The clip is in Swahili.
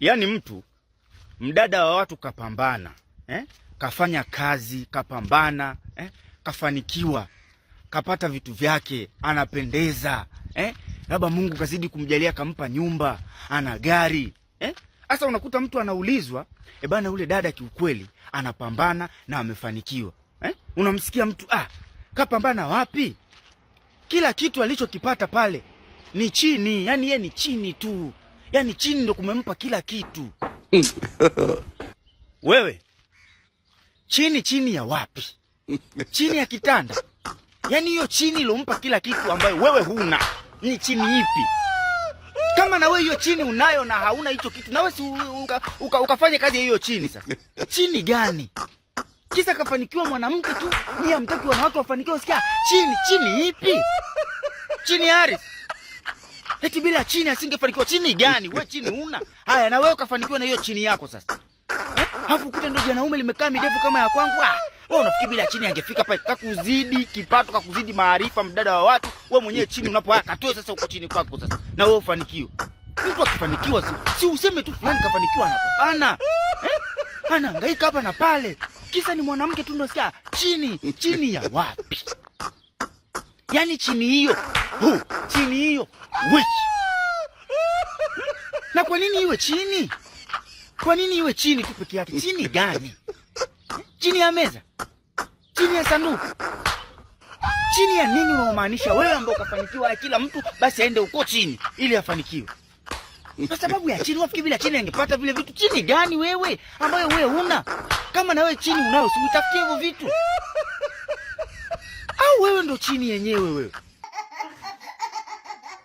Yaani mtu mdada wa watu kapambana, eh? Kafanya kazi, kapambana, eh? Kafanikiwa, kapata vitu vyake, anapendeza, eh? Labda Mungu kazidi kumjalia, kampa nyumba, ana gari, eh? Sasa unakuta mtu anaulizwa, e bana, yule dada kiukweli anapambana na amefanikiwa, eh? Unamsikia mtu kapambana wapi? Kila kitu alichokipata pale ni chini, yani ye ni chini tu, yani chini ndo kumempa kila kitu. Wewe chini, chini ya wapi? Chini ya kitanda? Yaani hiyo chini ilompa kila kitu ambayo wewe huna ni chini ipi? Kama na wewe hiyo chini unayo na hauna hicho kitu, na wewe si ukafanya kazi ya hiyo chini sasa. Chini gani? Kisa kafanikiwa mwanamke tu, ni hamtaki wanawake wafanikiwe. Sikia, chini, chini ipi? Chini ya ardhi? Eti bila chini asingefanikiwa. Chini gani? Wewe chini huna. Haya, na wewe ukafanikiwa na hiyo chini yako sasa. Eh? Alafu kuta ndio janaume limekaa midefu kama ya kwangu. Ah, wewe unafikiri bila chini angefika pale? Kakuzidi kipato, kakuzidi maarifa, mdada wa watu. Wewe mwenyewe chini unapo haya katoe sasa uko chini kwako sasa. Na wewe ufanikiwe. Mtu akifanikiwa si useme tu fulani kafanikiwa, anapambana. Eh? Anahangaika hapa na pale. Kisa ni mwanamke tu ndio sikia chini, chini ya wapi? Yaani chini hiyo. Hu, chini hiyo. Which? Na kwa nini iwe chini? Kwa nini iwe chini tu peke yake? Chini gani? Chini ya meza? Chini ya sanduku? Chini ya nini unaomaanisha wewe ambao ukafanikiwa kila mtu basi aende huko chini ili afanikiwe? Kwa sababu ya chini, wafikiri bila chini angepata vile vitu? Chini gani wewe ambayo wewe huna? Kama na wewe chini unayo, si utafutie hivyo vitu? Au wewe ndo chini yenyewe wewe?